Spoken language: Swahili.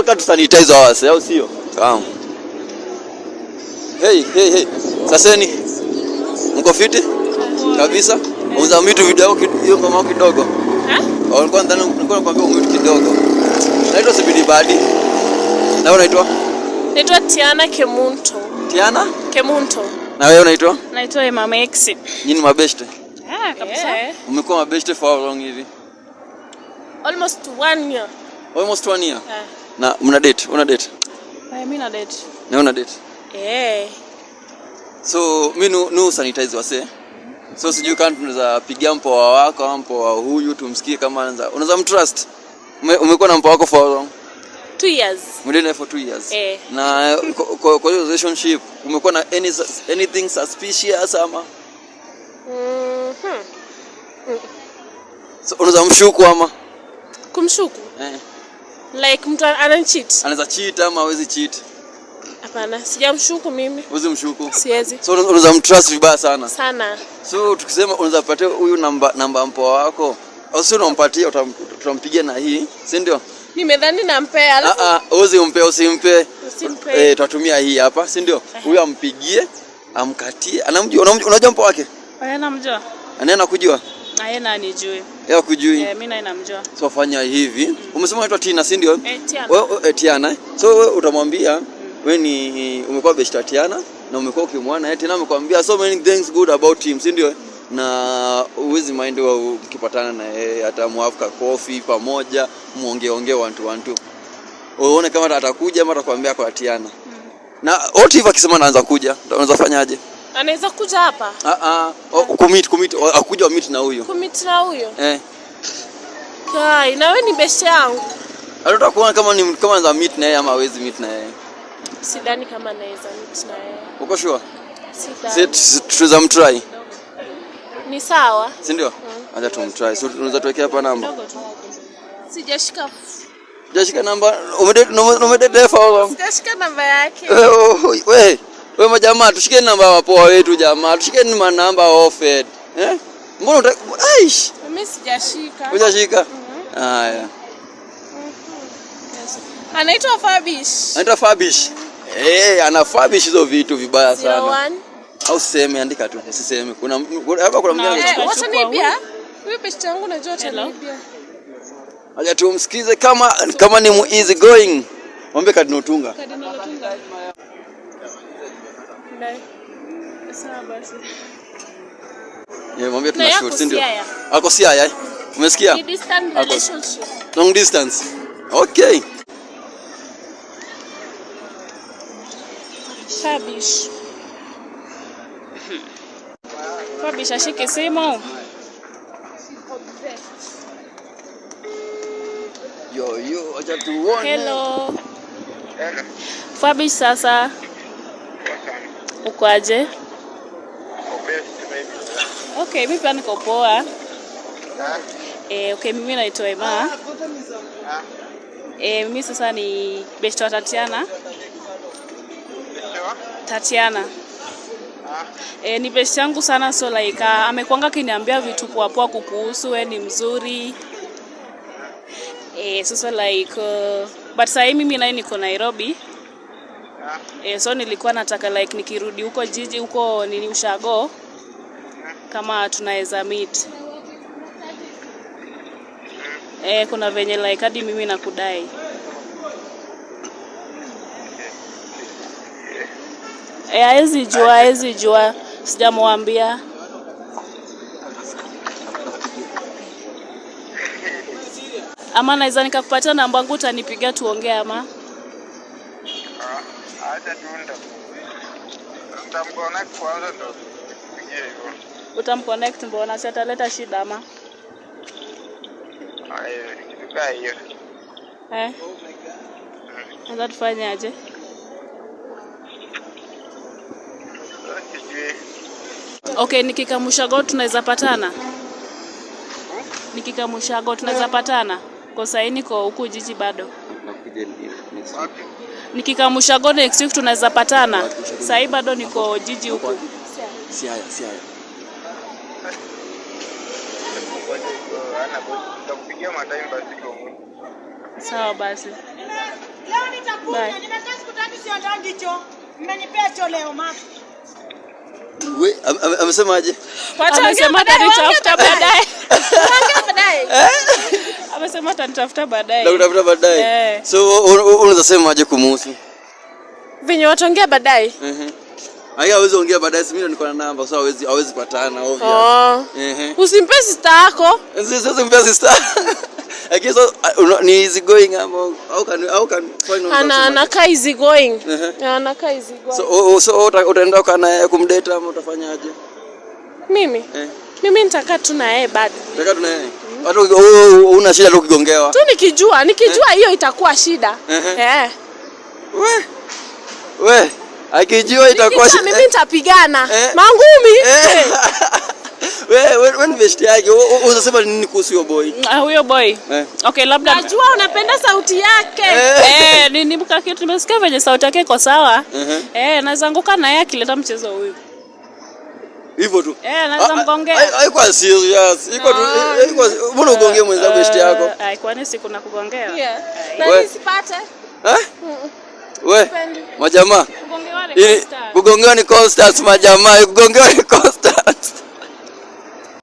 Mpaka tu sanitize wawase, au sio? Sawa. Hey, hey, hey. Saseni. Mko fiti? Kabisa? Uza mute video yako hiyo ngoma kidogo. Ha? Walikuwa ndani, nilikuwa nakwambia umute kidogo. Naitwa Sibidi Badi. Na wewe unaitwa? Naitwa Tiana Kemunto. Tiana? Kemunto. Na wewe unaitwa? Naitwa Emma Maxi. Nyinyi ni mabeshte? Ah, kabisa. Yeah. Umekuwa mabeshte for how long hivi? Almost 1 year. Almost 1 year. Yeah. Na mna date? Una date? Mimi na date. Na una date? Eh. So mimi nu sanitize wase. So sijui kama tunaweza pigia mpoa wako au mpoa huyu tumsikie kama anaweza. Unaweza mtrust? Umekuwa na mpoa wako for how long? 2 years. Mlikuwa for 2 years. Eh. Na kwa hiyo relationship umekuwa na anything suspicious ama? Mhm. So unaweza mshuku ama? Kumshuku? Eh. Like mtu anancheat? Anaweza cheat ama hawezi cheat? Hapana, sijamshuku mimi. Huwezi mshuku? Siwezi. So unaweza mtrust vibaya sana. Sana. So tukisema unaweza patia huyu namba mpoa wako, au sio, unampatia, utampigia na hii, si ndio? Nimedhani nampea alafu Ah ah, usimpe, usimpe. Usimpe. Eh, tutatumia hii hapa, si ndio? Huyu ampigie, amkatie. Anamjua, unajua mpoa wake? Eh, namjua. Anaenda kujua? Na yeye anijui. Yeye hakujui. Eh, mimi naye namjua. So fanya hivi. Umesema unaitwa Tina, si ndio? Eh, Tiana. Wewe Tiana. So wewe utamwambia wewe ni umekuwa best ya Tiana na umekuwa ukimwona yeye, Tina amekwambia so many things good about him, si ndio? Na huwezi mind wa ukipatana na yeye hata muafka coffee pamoja, muongeongee 1 to 1 2. Uone kama atakuja ama atakwambia kwa Tiana. Na what if akisema anaanza kuja, unaweza fanyaje? Anaweza kuja hapa? Ah ah, commit akuja meet na huyo. Commit na huyo? Eh. Kai, na wewe ni best yangu. Anataka kuona kama ni kama anaweza meet na yeye ama hawezi meet na yeye. Sidhani kama anaweza meet na yeye. Uko sure? Sidhani. Si tunaweza mtry. Ni sawa. Si ndio? Acha tumtry. So unaweza tuwekea hapa namba. Sijashika. Sijashika namba. Umedate for how long? Sijashika namba yake. Wewe, wewe majamaa, tushikeni namba wapoa wetu jamaa. Tushikeni manamba offered. Eh? Mbona aish? Mimi sijashika. Hujashika? Haya. Anaitwa Fabish. Anaitwa Fabish. Eh, ana Fabish hizo vitu vibaya sana. 01. Au siseme, andika tu, usiseme. Kuna hapa kuna mwingine Eh, wataniibia. Huyu best yangu najua ataniibia. Acha tumsikize kama ni easy going. Mwambie Cardinal Otunga. Cardinal Otunga. Sawa basi. Yeah, mwambie tuna shoot, si ndio? Siaya. Ako Siaya. Umesikia? Ni distant relationship. Long distance. Okay. Fabish. Fabish ashike simu. Yo yo, acha tuone. Hello. Hello. Fabish, sasa uko aje? Okay, mimi pia niko poa. Eh, okay, mimi naitwa Emma. Eh, mimi sasa ni best wa Tatiana. Tatiana. Eh, ni best yangu sana, so like amekuanga akiniambia vitu poa poa kukuhusu, wewe ni mzuri. Eh, sasa like but sasa mimi naye niko Nairobi. Eh, so nilikuwa nataka like nikirudi huko jiji huko nini ushago kama tunaweza meet. Eh, kuna venye like hadi mimi nakudai. Eh, hawezi jua, sijamwambia. Ama naweza nikakupatia namba yangu utanipigia tuongee ama? Acha tu nitamconnect kwanza ndo nikupigie hivyo. Utamconnect mbona? Si ataleta shida ama? Kitu kaa hiyo. Eh? Sasa tufanyaje? Sijui. Okay, nikikamushago tunaweza patana? Nikikamushago tunaweza patana? Kwa sasa niko huku jiji bado. Nikikamushago next week tunaweza patana. Sasa bado niko jiji huku. Siaya, Siaya. Nitakupigia matime basi kwa. Sawa basi. Bye. Nimekaa siku 3 siendangi choo. Mmenipea choo leo mama. We, amesemaje? Wataongea Amesema baadaye, atanitafuta waongea baadaye. Waongea baadaye. Amesema atanitafuta baadaye. Na kutafuta baadaye. Eh. So unaweza sema aje kumuhusu? Venye wataongea baadaye. Ehe. Haya, hawezi ongea baadaye, si mimi ndo niko na namba, so hawezi patana, obvious. Oh. Ehe. Usimpe sister yako. Sasa mpea sister. Lakini so ni easy going ama how can find out? Ana anakaa easy going. Ehe. Anakaa easy going. So utaenda ukaa naye kumdate ama utafanyaje? Mimi? Eh. Mimi nitakaa tu na yeye bado. Utakaa tu na yeye. Hata una shida tu ukigongewa. Tu nikijua hiyo itakuwa shida. Ehe. Eh. We. We. Akijua itakuwa Nikijua shida. mimi nitapigana. Eh. Mangumi. Eh. We ni best yake. Unasema nini kuhusu huyo boy? Ah, huyo boy. Eh. Okay, labda Najua unapenda sauti yake. Eh. Eh, ni mkaki nimesikia venye sauti yake iko sawa. Mhm. Eh, naweza anguka na yeye akileta mchezo huyu. Hivyo tu. Eh, naweza mgongea. Haikuwa serious. Iko tu, haikuwa, mbona ugongee mwenzako best yako? Eh, ai, kwani si kuna kugongea? Yeah. Na We. nisipate. Eh? We, majamaa. Kugongewa ni Ili constant. kugongewa ni constant, majamaa, kugongewa ni constant.